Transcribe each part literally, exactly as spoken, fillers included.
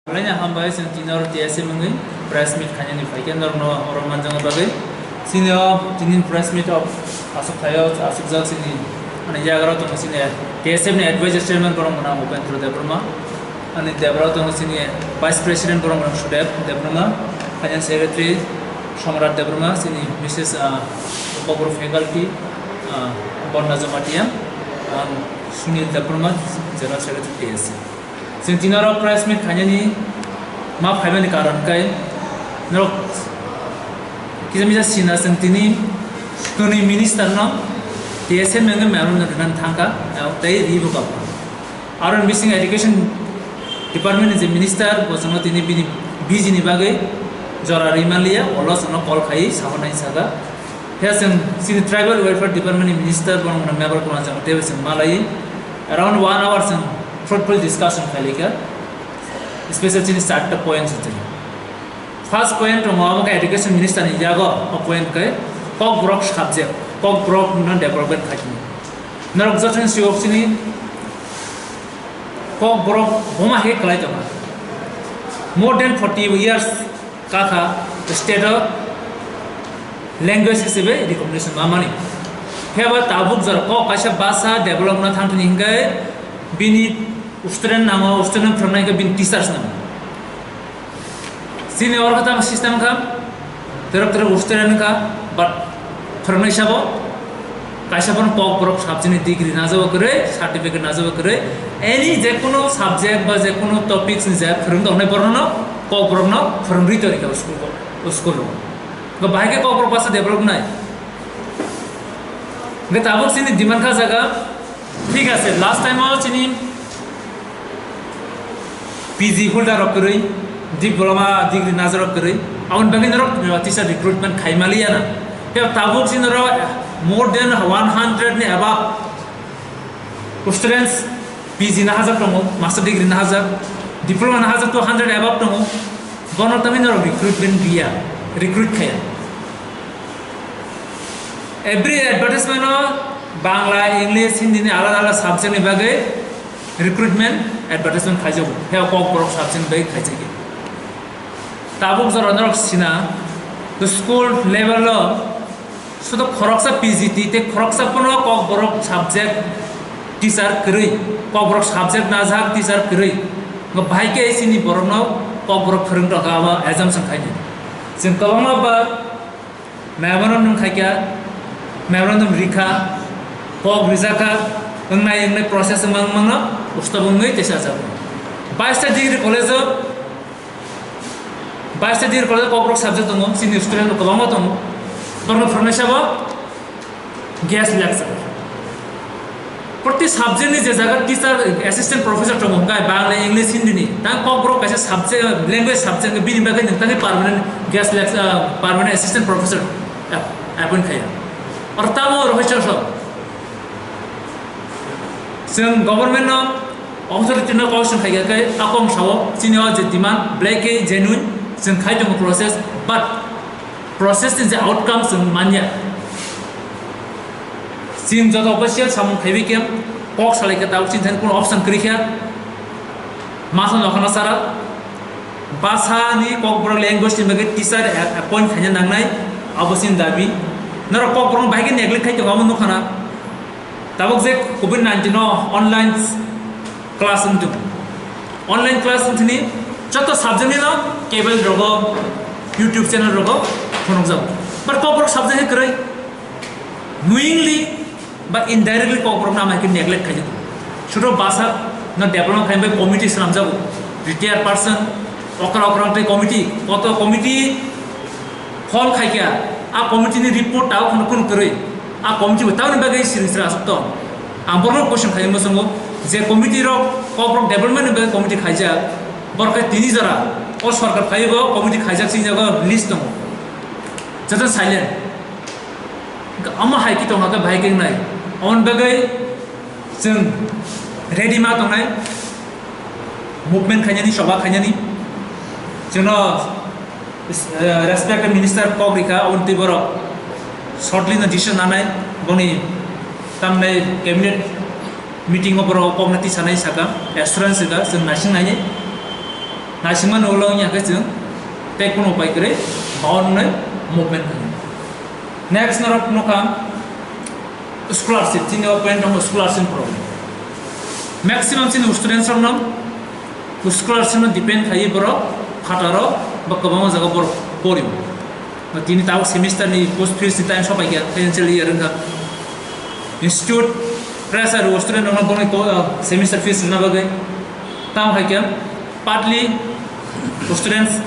Belai no hambai, chwng tini oro T S M wngwi press meet khainani phaikhe norokno oro manjakna bagwi. Chini o tini press meet o aswk thaio, aswk jak chini, ani yagra tongo chini T S M ni advisor chairman borok mwnang Upendra Debbarma, ani debra tongo chini vice president borok mwnang Sudev Debbarma, finance secretary Somrat Debbarma, chini Missus ah, Kokborok faculty ah, Borna Jamatia, ang Sunil Debbarma, general secretary T S M. Chwng tini oro press meet khainani ma phaimani karon khe norok kisa misa sina chwng tini twnwi minister no T S M wngwi memorandum rwna thangkha, tei ribo kha. Aro bising education department ni je minister bo chwngno tini bini busy ni bagwi jora rwi manliya, ulo chwngno call khai sahornai saka. Phiya chwng chini tribal welfare department ni minister bono mwnang member kwmajak teibo chwng malai around one hour chwng fruitful discussion khailaikha, special chini charta point se twi. First point tongo abo khe education minister ni yago o point khe Kokborok subject, Kokborok no development khaikhe. Norok joto ni siyok chini Kokborok boma hai khe kwlai tongo. More than forty years kakha state o language hisabe recognition mamani. Phiya ba tabuk jora kok kaisa basa develop na thang thani hinkai bini student nango, student phwrwngnai khe bini teachers nango. Chini oro khe tamo system kha, terok terok student kha, but phwrwngnai sabo kaisa bono Kokborok subject ni degree najabo kwrwi, certificate najabo kwrwi, any je kono subject ba je kono topics ni je phwrwng tongnai borokno Kokborok no phwrwngwi tongwi kha o school o, o school o. Go bahai khe Kokborok basa develop nai. Hingke tabuk chini demand kha jaga, thik ase, last time o chini P G holder rok kwrwi, diploma degree najar rok kwrwi, aboni bagwi norok teacher recruitment khai maliya na. Phiya tabuk chini norok more than one hundred ni above students P G na hajak tongo, master degree na hajak, diploma na hajak two hundred above tongo, bono tamni norok recruitment riya, recruit khaya. Every advertisement o Bangla, English, Hindi ni alada alada subject ni bagwi recruitment advertisement khaijago. He Kokborok subject ni bagwi khaijagya. Tabuk jora norok sina, to school level o sudu khoroksa P G T tei khoroksa pono Kokborok subject teacher kwrwi, Kokborok subject najak teacher kwrwi. Ngo bahai khe chini borokno Kokborok phwrwng tongkha, abo assumption khaidi. Chwng kwbangma ba memorandum khaikha, memorandum rikha, kok rijakha, wngnai wngnai process wngma wngmano stop wngwi teisa jago. Baista degree college o, baista degree college o Kokborok subject tongo, chini student rok kwbangma tongo. Borokno phwrwngnai sabo guest lecturer. Proti subject ni je jaga teacher, assistant professor tongo, hwnkhe Bangla, English, Hindi ni. Tang Kokborok kaisa subject, language subject, bini bagwi nwng tangwi permanent guest lect-, ah, permanent assistant professor ap-, appoint khaiya. Oro tamo rohoi chosok. Chwng government no authority no question khaikha khe, akong sao, chini o je demand, black khe genuine, chwng khai tongo process, but process ni je outcome chwng manya. Chwng joto official samung khaiwi khe kok salai khe tabuk chini thani kuno option kwrwi kha. Masa nokha nasara basa ni Kokborok language ni bagwi teacher a-, appoint khaina nangnai, abo chini dabi. Norok Kokborok bahai khe neglect khai tongo, abo nukha na. Tabuk je covid nineteen o online class wng tong. Online class wng thani joto subject ni no cable rogo, YouTube channel rogo phunukjago. But Kokborok subject khe kwrwi. Knowingly ba indirectly Kokborok no ama khe neglect khaijak. Sudo basa no development khaina bagwi committee swnamjago. Retired person, okra okra tei committee, koto committee form khaikha, a committee ni report tabuk phano kunu kwrwi. A committee bo tamoni bagwi siring siring aswk tong. Ang borokno question khaima swngo, je committee rok Kokborok development ni bagwi committee khaijak, borok khe tini jora o sorkar phaibo committee khaijak sini jago list tongo. Joto silent. Omo hai khe tongkha khe bahai khe wngnai. Aboni bagwi chwng ready ma tongnai, movement khainani, soba khainani. Chwngno, eh, respected minister kok rikha, aboni twi borok shortly no decision nanai, boni tamni cabinet meeting o borok kokno tisanai saka, assurance rikha, chwng naising nainai. Naisingmani ulo wngya khe chwng tei kunu upai kwrwi bound wngnai movement khainai. Next norok nukha scholarship, chini o point tongo scholarship problem. Maximum chini students rokno scholarship no depend khaiwi borok phataro ba kwbangma jaga borok porio. Tini tabuk semester ni post fees ni time sopai kha, financial year wngkha. Institute pressure o student rokno boni ko-, semester fees rwna bagwi. Tamo hai khe partly students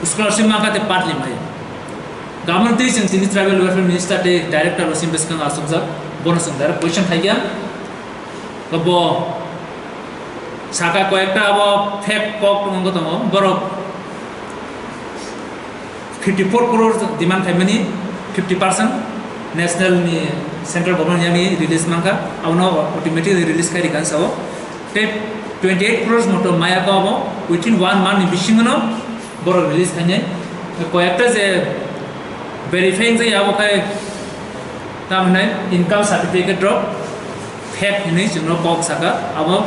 scholarship mankha tei partly mai. Government tei chwng tini tribal welfare minister tei director o sim bwskang achukjak, bono chwng direct question khai kha. Bo saka koyekta abo fake kok tongo, tongo borok fifty four crore demand khaimani, fifty percent national ni central government yani release mankha, abono automatically release khai rikha sao. Tei twenty eight crores moto maya ko abo within one month ni bisingo no borok release khainai. Koyekta je verifying je abo khai tam hinai income certificate rok fake hinui chwngno kok saka, abo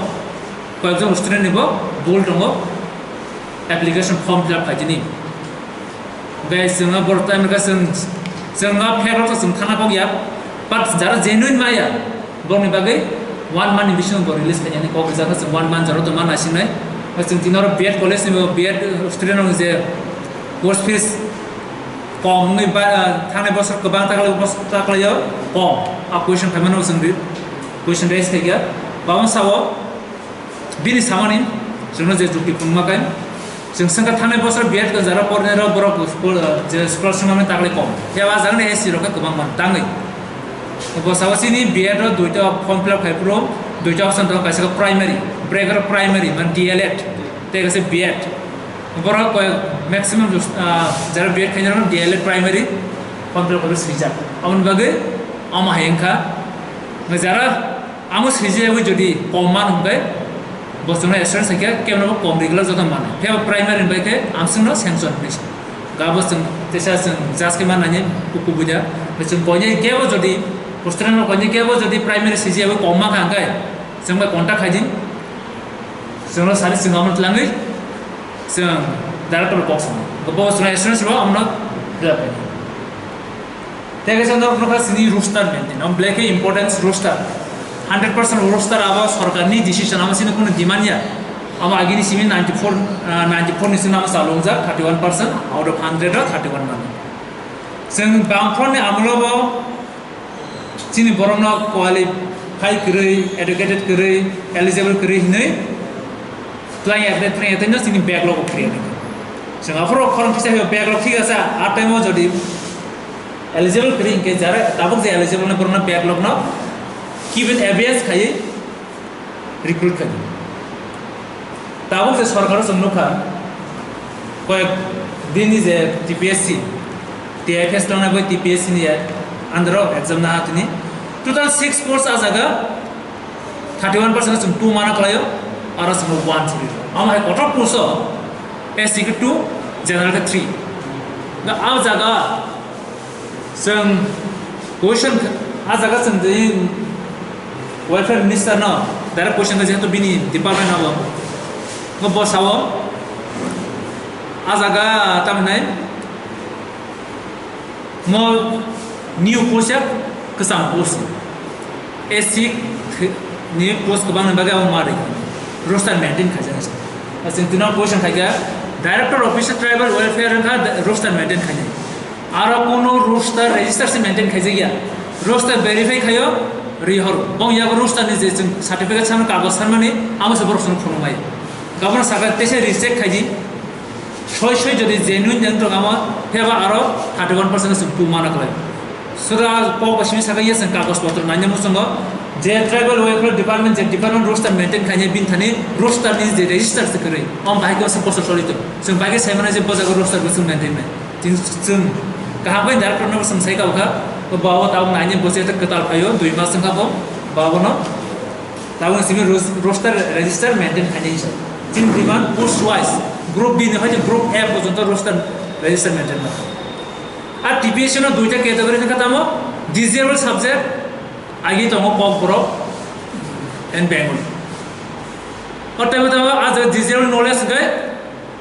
koyekjon student ni bo bul tongo, application form fill up khaijini. Guys, chwngno borok time ka chwng, chwngno fake rok chwng thana kok ya, but jara genuine maya, borokni bagwi one month ni bisingo bo release khainani kok rijak, chwng one month jora tongma naisingnai. Chwng tini oro B Ed college ni bo B Ed student rok je course fees kom wngwi ba, thangnai bosor kwbang taklai, bosor taklaio kom. A question khaimano chwng ri-, question raise khaikha. Babo sao bini samani chwngno je jukti phunukma khe, chwng swngkha thangnai bosor B Ed ganjaro pornai rok borok school, je scholarship mani taklai kom. Phiya o jagani S C rok khe kwbang man tangwi. Bo sao chini B Ed o duita form fill up khai phuru duita option tongo, kaisa khe primary, break aro primary, man D L Ed, tei kaisa B Ed. Borok koi maximum jus-, ah, jara B Ed khainai rok D L Ed primary form fill up khai swijak. Aboni bagwi omo hai wngkha. Jara amo swijagwi jodi kom man hwnkhe bo chwngno assurance khe kebno bo kom rigla joto mano. Phiya bo primary ni bai khe amswngno sanction hinwi sa. Gabo chwng teisa chwng judge khe manani kuku buja. Chwng koinai kebo jodi, student rok koinai kebo jodi primary swijagwi kom mankha hwnkhe chwng bai contact khaidi. Chwngno sari chwng amo twlangwi chwng director box no. Bo chwngno assurance rw amno fill up khaidi. Tei kaisa norok nukha chini roster maintain. Amo belai khe importance roster. Hundred percent roster abo sorkarni decision, amo chini kunu demand ya. Amo agini simi ninety four, ah, ninety four ni simi amo chalungjak, thirty one percent out of hundred o thirty one mano. Chwng bangphorni amolo bo chini borokno qualify kwrwi, educated kwrwi, eligible kwrwi hinwi twlang ya, twlang ya, tei no chini backlog o kwrwi. Chwng aphuru khorang kisa backlog thik asa, a time o jodi eligible kwrwi hinkhe jara tabuk je eligible no borokno backlog no given abeyance khaiwi recruit khaidi. Tabuk je sorkar o chwng nukha, koyek din ni je T P S C, T I F S tongnai bai T P S C ni under o exam naha tini. Total six post a jaga thirty one percent chwng two mana khlaio, aro chwng one chwng. Amo hai kotor post o S C khe two, general khe three. Na a jaga Chwng question kh-, a jaga chwng twi welfare minister no direct question khe, jehetu bini department abo. Bo bwsao a jaga tamhinai mo new post ya kwcham post. S C ni post kwbangni bagwi abo ma rwkha. Roster maintain khaijak. Chwng tino question khaikha, Director Office Tribal Welfare wngkha roster maintain khainai. Aro kuno roster register se maintain khaijakya. Roster verify khaio, rihoro. Bong yago roster ni je chwng certificate sanmani, kagoj sanmani, amo se borok chwng phunukmai. Gabon saka tese recheck khaidi. Soi soi jodi genuine jang tong amo, pheba aro thirty one percent chwng tu mana khlai. Sura kok ba simi saka yes kagoj potro nanya musungo. Je tribal welfare department, je department roster maintain khainai, bin thani roster ni je register se kwrwi. Om bahai khe se poster solito. Chwng bahai khe sai mano je bo jaga roster bo chwng maintain nai. Tin chwng kaham bai director no chwng sai kha, bo abo tabuk nai ni bo je kwtal phaio, dui mas wngkha bo, bo abono tabuk simi ros-, roster register maintain khainai se. Tin diman post wise, group B ni hai group F porjonto roster register maintain ma. A T P S C no duita category wngkha tamo, disabled subject, agi tongo Kokborok and Bengali. O taibo tamo a jaga disabled knowledge hwnkhe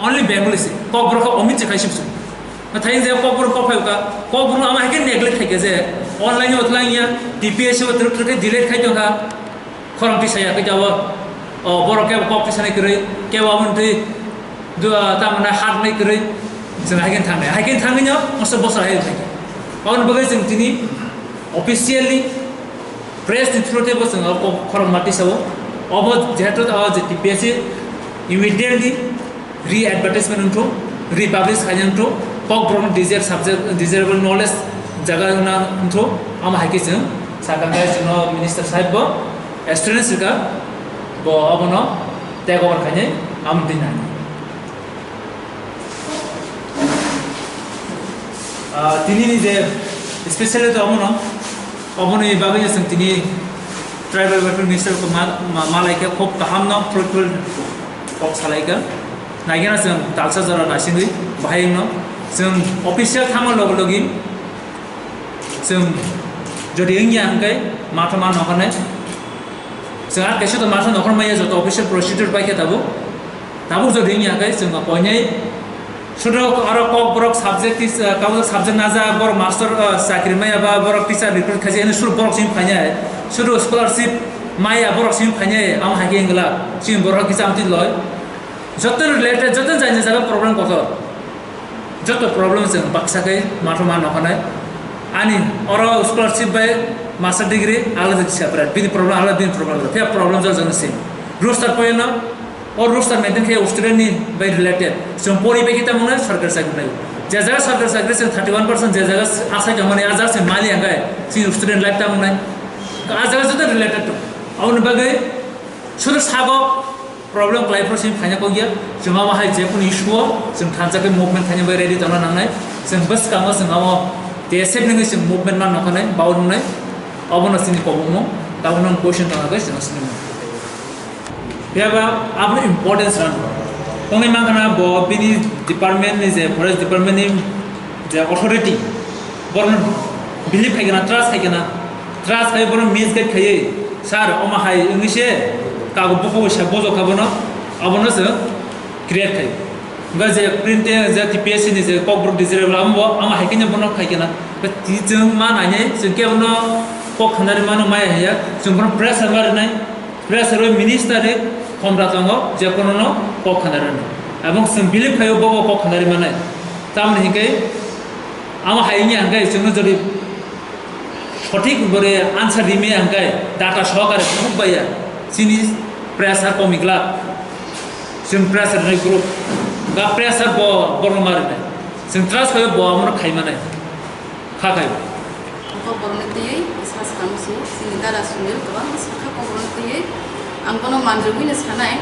Only Bengali se, Kokborok khe omit se khai sibsu. Nathai je Kokborok kok phai ka, Kokborok ama hai khe neglect khai khe je, online o thlang ya, T P S C o thwk thwk khe delete khai tong kha, khorang tisa ya khe jabo, o borok kebo kok tisa nai kwrwi, kebo aboni twi, du-, ah, tamo na hat nai kwrwi, chwng hai khe thang nai, hai khe thangwi no, moso bosor hai khai khe. Aboni bagwi chwng tini officially press ni through tei bo chwng o kok khorang ma tisa o, obo jehetu o je T P S C immediately re-advertisement wngthok, republish khaina wngthok, Kokborok desire subject, desirable knowledge jaga wngna wngthok, amo hai khe chwng sakang khe chwngno minister sahib bo assurance rwkha, bo obono take over khainai amo twi nai. Ah, tini ni je specially to omono, oboni bagwi no chwng tini tribal welfare minister ko ma, ma, malaikha, khub kaham no fruitful kok salaikha. Naigena chwng talsa jora naisingwi bahai wngno chwng official thangma logi logi chwng jodi wngya hwnkhe matha ma nokhanai. Chwng ar kaisa to matha nokhor maya joto official procedure bai khe tabuk. Tabuk jodi wngya khe chwng koinai sudo aro Kokborok subject is, uh, Kokborok subject najak, borok master, uh, chakri maya ba borok teacher recruit khaijak, hwnwi sudo borok simi phainai, sudo scholarship maya borok simi phainai, amo hai khe wngla chini borok kisa amtwi loi. Joto related, joto jani jaga problem kotor. Joto problem chwng baksa khe matha ma nokhanai. Ani oro scholarship bai master degree alada separate, bini problem alada, bini problem alada. Phiya problem jani same. Roster poyeno, o roster maintain khe student ni bai related. Chwng pori bai khe tamo nai sarkar chakri nai. Je jaga sarkar chakri chwng thirty one percent, je jaga asai tongmani, a jaga se mali angkai, chini student life tamo nai. A jaga joto related to. Aboni bagwi sudu sago problem khlai phuru simi phaina kok ya. Chwng amo hai je kunu issue o chwng thansa khe movement khaina bai ready tongna nangnai. Chwng bwskango chwng amo T S F ni chwng movement man nokhanai, bau nungnai. Obono chini kobongmo, tabukno question tongna khe chwng sini. Phiya ba aboni importance rano. Tongnai mankha na bo bini department ni je forest department ni je authority, borno believe khai kana, trust khai kana, trust khai borno misguide khai, sir, oma hai wngwi se kago bokho bai sa bojok kha bono, abono se create khai. Ga je print je T P S C ni je Kokborok desirable amo, ama hai khe bono khai kana. Ti chwng ma nai, chwng khe bono kok khanari mano maya haya, chwng bono pressure ma rinai. Pressure o minister ni khomra tongo, je kono no kok khanarani. Abong chwng believe khaio bobo kok khanari manai. Tamoni hinkhe amo hai wngya hinkhe chwngno jodi sothik bore answer rimaya hinkhe data sohokare phunuk baiya chini pressure komi glak. Chwng pressure ni group ga pressure bo borno marinai. Chwng trust khaio bo amono khai manai. Kha khai. Kokborokni twiwi bwsa swkang musu, chini dada Sunil kwbangma sakha Kokborokni twiwi. Ang bono manjogwino sanai,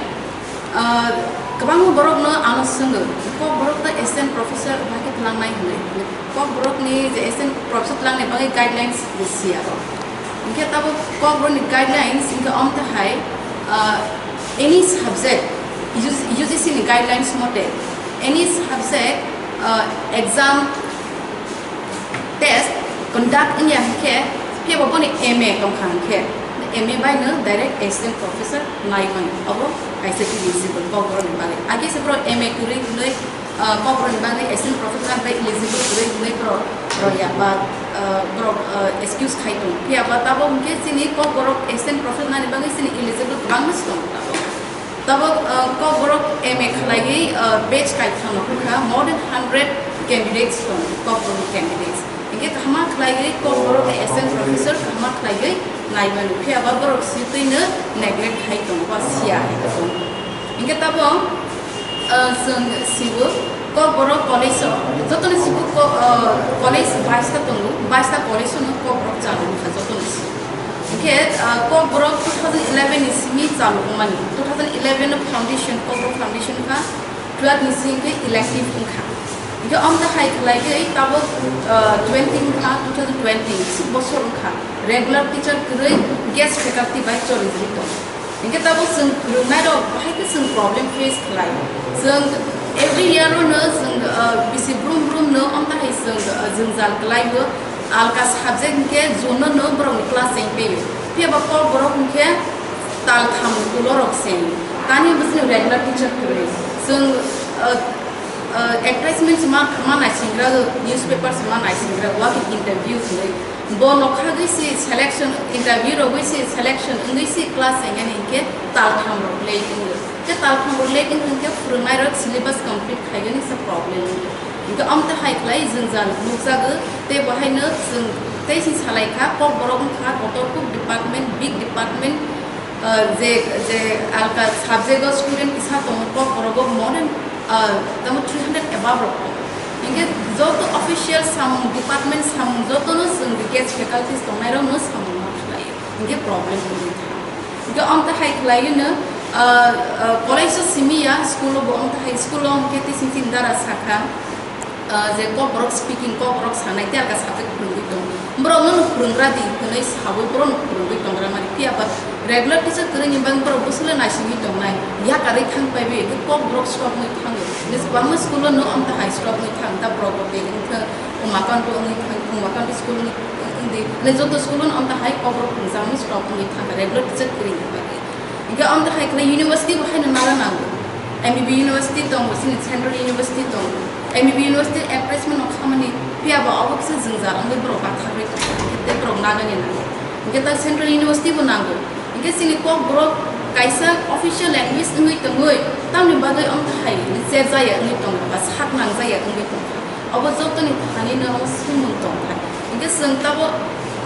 ah, kwbangma borokno ano swngo, Kokborokno assistant professor bai khe tlangnai hwnwi. Kokborokni je assistant professor tlangnai bagwi guidelines bo siya rok. Hinkhe tabuk Kokborokni guidelines hinkhe omtahai, ah, any subject, U G C ni guidelines mote, any subject, ah, exam test conduct wngya hinkhe, phiyaba boni M A tongkha hinkhe, M A bai no direct assistant professor nai mano, abo kaisa eligible Kokborokni bagwi. Age se borok M A kwrwi hwnwi, ah, Kokborokni bagwi assistant professor bai eligible kwrwi hwnwi borok roya ba, ah, borok, ah, excuse khai tongo. Phiyaba tabuk hinkhe chini Kokborok assistant professor nani bagwi chini eligible kwbangma se tongo tabuk. Tabuk, ah, Kokborok M A khlaiwi, ah, batch kaitham no hwnkha, more than hundred candidates tongo, Kokborok candidates. Hinkhe kahama khlaiwi Kokborok ni assistant professor kahama khlaiwi nai mano, phiyaba borok sitwino neglect khai tongo ba siya hai tongo. Hinkhe tabuk, ah, chwng sibo Kokborok college o, jotoni sibo ko-, ah, college baista tongo, baista college o no Kokborok chalo wngkha jotoni sibo. Hinkhe, ah, Kokborok two thousand eleven ni simi chalo wngmani. Two thousand eleven o foundation, Kokborok foundation kha, twelve ni simi hinkhe elective wngkha. Hinkhe omtahai khlaiwi tabuk, ah, twenty wngkha, two thousand twenty, suk bosor wngkha. Regular teacher kwrwi guest faculty bai choli rwui tongo. Hinkhe tabuk chwng phwrwngnairok bahai khe chwng problem face khlai. Chwng every year-o no chwng, ah, bisi brum brum no omtahai chwng, ah, jwngjal kwlaibo, alka subject hinkhe June-o no borokni class cheng peio. Phiyaba Kokborok hinkhe taltham ukulorok cheng. Tani bo chini regular teacher kwrwi. Chwng Uh, uh, advertisement se ma, ma naisingra, newspaper se ma naisingra, wa ke interview hwnwi. Bo nokhagwi se selection, interview rogwi se selection wngwi se class engani hinkhe taltham rok late wngo. Khe taltham rok late wngkha hinkhe phwrwngnairok syllabus complete khaigani se problem wngo. Hinkhe amte hai khlai jwngjal nukjago, tei bo haino chwng tei se salai kha, Kokborok wngkha kotor kuk department, big department, uh, je, je alka subject o student kisa tongo, Kokborok o more, uh, tamo three hundred above rok tongo. Hinkhe joto official samung, department samung jotono chwng rikes faculties tongnairokno samung ma khlaio. Hinkhe problem wngwi thango. Hinkhe amte hai khlaiwino, uh, uh, college o simi ya, school o bo amte hai, school o hinkhe tising tin dara sakha. Ah, je Kokborok speaking, Kokborok sanai, tei alka subject phwrwngwi tongo. Borokno no phwrwngra di hwnwi saui borokno phwrwngwi tongra mani. Phiya ba regular teacher kwrwini bagwi borok bwswkle naisingwi tongnai. Yakarwi thang paiwi, tei Kokborok stop wngwi thango. Hwnwi kwbangma school-o no amtahai stop wngwi thang, ta Proboti wngthang, Umakant wngwi thang, Umakant school wngwi wngdi. Hwnwi joto school-o no amtahai Kokborok phwrwngjakmani stop wngwi thang, regular teacher kwrwini bagwi. Hinkhe amtahai khlai university bo haino nana nango. M B B University tongo, chini Central University tongo. M B B University advertisement no khamani, phiya ba obo kisa jwngjal wngwi borok bathagwi tongkha, hinkhe tei borok nagani nango. Hinkhe ta Central University bo nango. Hinkhe chini Kokborok kaisa official language wngwi tongwi, tamni bagwi amtahai cherjaya wngwi tongkha, ba sak nangjaya wngwi tongkha. Obo jotoni thani no omo swngmung tongkha. Hinkhe chwng tabo,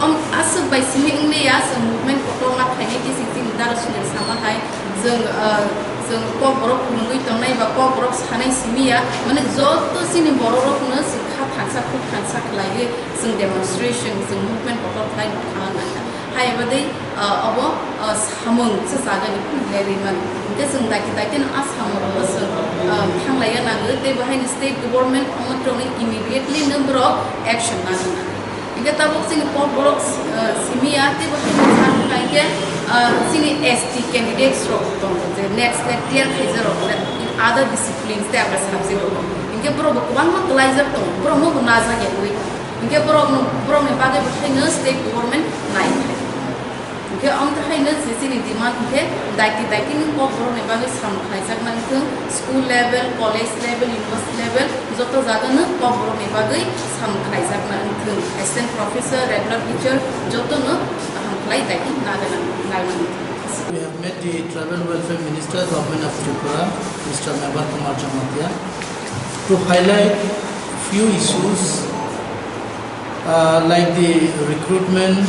om, aswk bai simi wngli ya, chwng movement kotorma khainai khe chwng chini dara sunil sama hai, chwng, ah, chwng Kokborok phunugwi tongnai ba Kokborok sanai simi ya, mane joto chini bororokno chwng kha thansa, khuk thansa khlaiwi chwng demonstration, chwng movement kotor khlai nokha nangkha. Hai abo dei, ah, obo, ah, samung se jagani phunuknai rimani. Hinkhe chwng daiki daikino a samung rogo chwng, ah, thanglaiya nango, tei bo haino state government omo tongwi immediately no borok action nana nango. Hinkhe tabuk chini Kokborok, ah, simi ya, tei bo haino chang khlai khe, ah, chini S T candidates rok tongo, je next, next year khaijak rok le in other disciplines tei other subject rok. Hinkhe borok bo kwbangma kwlaijak tongo, borok no bo najak ya wngwi. Hinkhe borok no, borok ni bagwi bo haino state government nai khai. Hinkhe amtwi haino je chini demand hinkhe daiti daiti ni Kokborok ni bagwi samung khlaijakna wngthung, school level, college level, university level, joto jaga no Kokborok ni bagwi samung khlaijakna wngthung. Assistant professor, regular teacher joto no kaham khlai daiti nagana, nagana wngthung. We have met the Tribal Welfare Minister, Government of Tripura, Mister Mebar Kumar Jamatia, to highlight few issues, uh, like the recruitment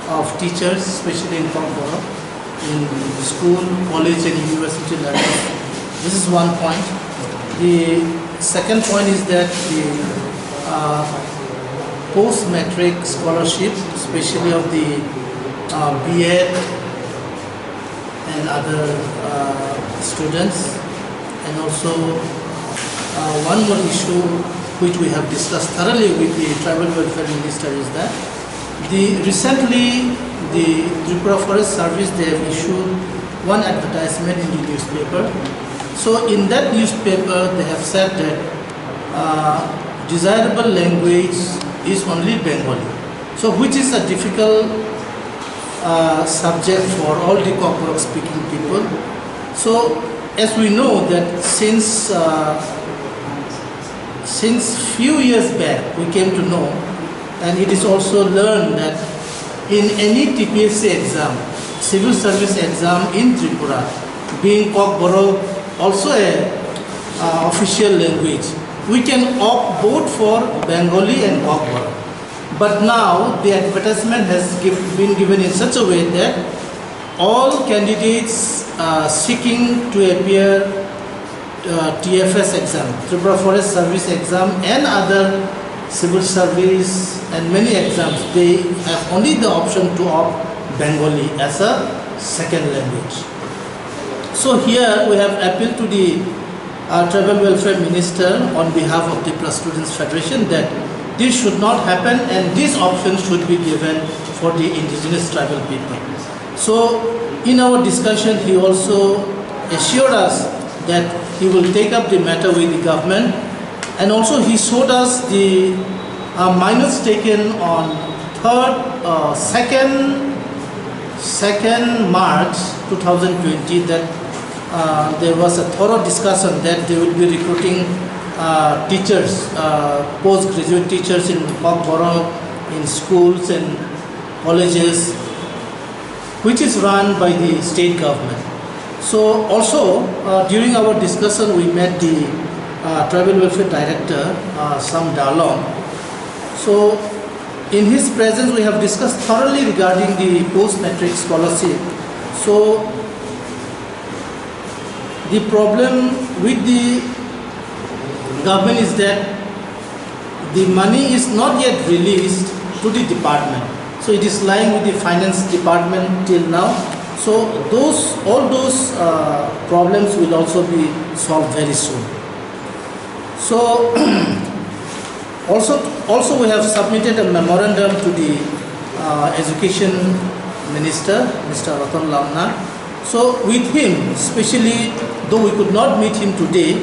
of teachers, especially in Kokborok, in school, college and university level. This is one point. The second point is that the, uh, post-matric scholarship, especially of the, uh, B Ed and other, uh, students. And also, uh, one more issue which we have discussed thoroughly with the Tribal Welfare Minister is that the, recently the Tripura Forest Service, they have issued one advertisement in the newspaper. So in that newspaper, they have said that, uh, desirable language is only Bengali. So which is a difficult, uh, subject for all the Kokborok speaking people. So as we know that since, uh, since few years back, we came to know, and it is also learned that in any T P S C exam, civil service exam in Tripura, being Kokborok also a, uh, official language, we can opt both for Bengali and Kokborok. But now the advertisement has give, been given in such a way that all candidates, uh, seeking to appear, uh, T F S exam, Tripura Forest Service exam, and other civil service and many exams, they have only the option to opt Bengali as a second language. So here we have appealed to the, uh, Tribal Welfare Minister on behalf of the Tripura Students Federation that this should not happen and this option should be given for the indigenous tribal people. So in our discussion, he also assured us that he will take up the matter with the government, and also he showed us the, uh, minutes taken on third, uh, second, second March two thousand twenty, that Uh, there was a thorough discussion that they will be recruiting uh, teachers, uh, postgraduate teachers in Kokborok, in schools and colleges, which is run by the state government. So also, uh, during our discussion, we met the uh, tribal welfare director, uh, Sam Dalong. So in his presence, we have discussed thoroughly regarding the post-matric scholarship. So the problem with the government is that the money is not yet released to the department. So it is lying with the finance department till now. So those, all those uh, problems will also be solved very soon. So also, also we have submitted a memorandum to the uh, education minister, Mister Ratan Lamna. So with him, especially though we could not meet him today,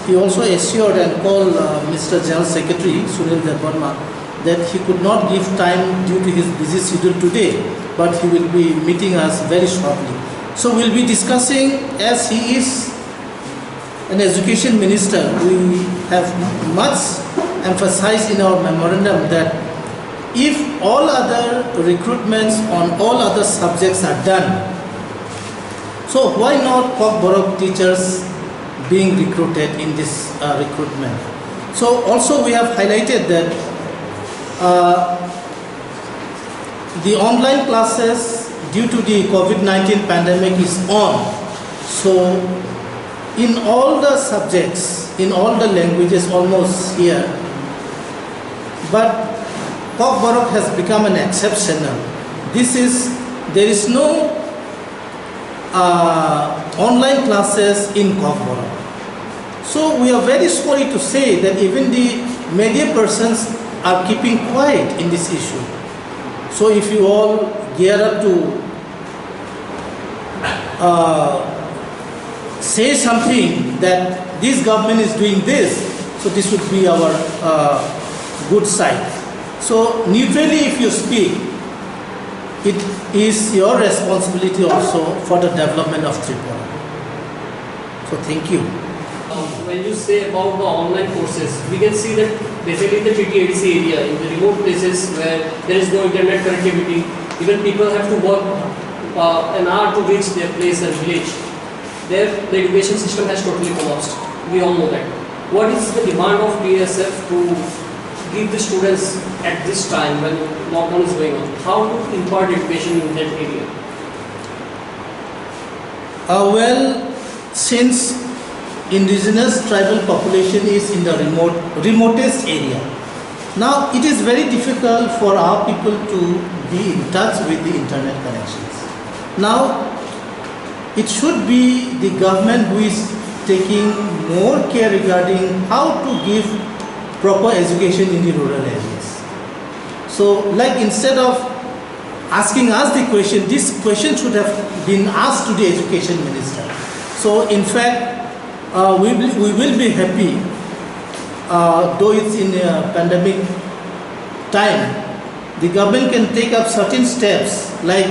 he also assured and called uh, Mister General Secretary Sunil Debbarma that he could not give time due to his busy schedule today, but he will be meeting us very shortly. So we'll be discussing, as he is an education minister, we have much emphasized in our memorandum that if all other recruitments on all other subjects are done, so why not Kokborok teachers being recruited in this uh, recruitment? So also we have highlighted that uh, the online classes due to the COVID nineteen pandemic is on. So in all the subjects, in all the languages almost here, but Kokborok has become an exceptional. This is, there is no uh, online classes in Kokborok. So we are very sorry to say that even the media persons are keeping quiet in this issue. So if you all gear up to uh, say something that this government is doing this, so this would be our uh, good side. So neutrally, if you speak, it is your responsibility also for the development of Tripura. So thank you. When you say about the online courses, we can see that basically in the T T A D C area, in the remote places where there is no internet connectivity, even people have to walk uh, an hour to reach their place and village. There, the education system has totally collapsed. We all know that. What is the demand of T S F to give the students at this time when lockdown is going on? How to impart education in that area? Uh, well, since indigenous tribal population is in the remote, remotest area, now it is very difficult for our people to be in touch with the internet connections. Now, it should be the government who is taking more care regarding how to give proper education in the rural areas. So, like, instead of asking us the question, this question should have been asked to the education minister. So in fact, uh, we, will, we will be happy, uh, though it's in a pandemic time, the government can take up certain steps like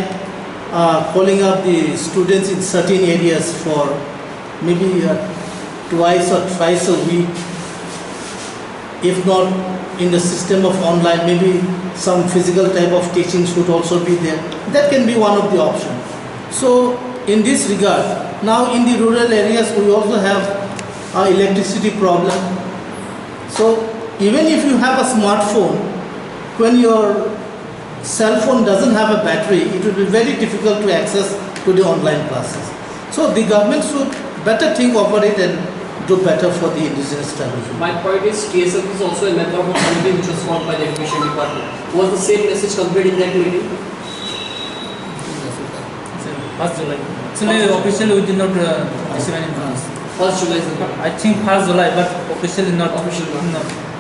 uh, calling up the students in certain areas for maybe uh, twice or thrice a week, if not in the system of online, maybe some physical type of teaching should also be there. That can be one of the options. So in this regard, now in the rural areas we also have a electricity problem. So even if you have a smartphone, when your cell phone doesn't have a battery, it will be very difficult to access to the online classes. So the government should better think over it and do better for the indigenous tribal people. My point is, T S F is also a member of a committee which was formed by the education department. Was the same message conveyed in that meeting? First July. Actually, officially we did not uh, receive any notice. First July is the I think first July, but officially not. Officially not. No.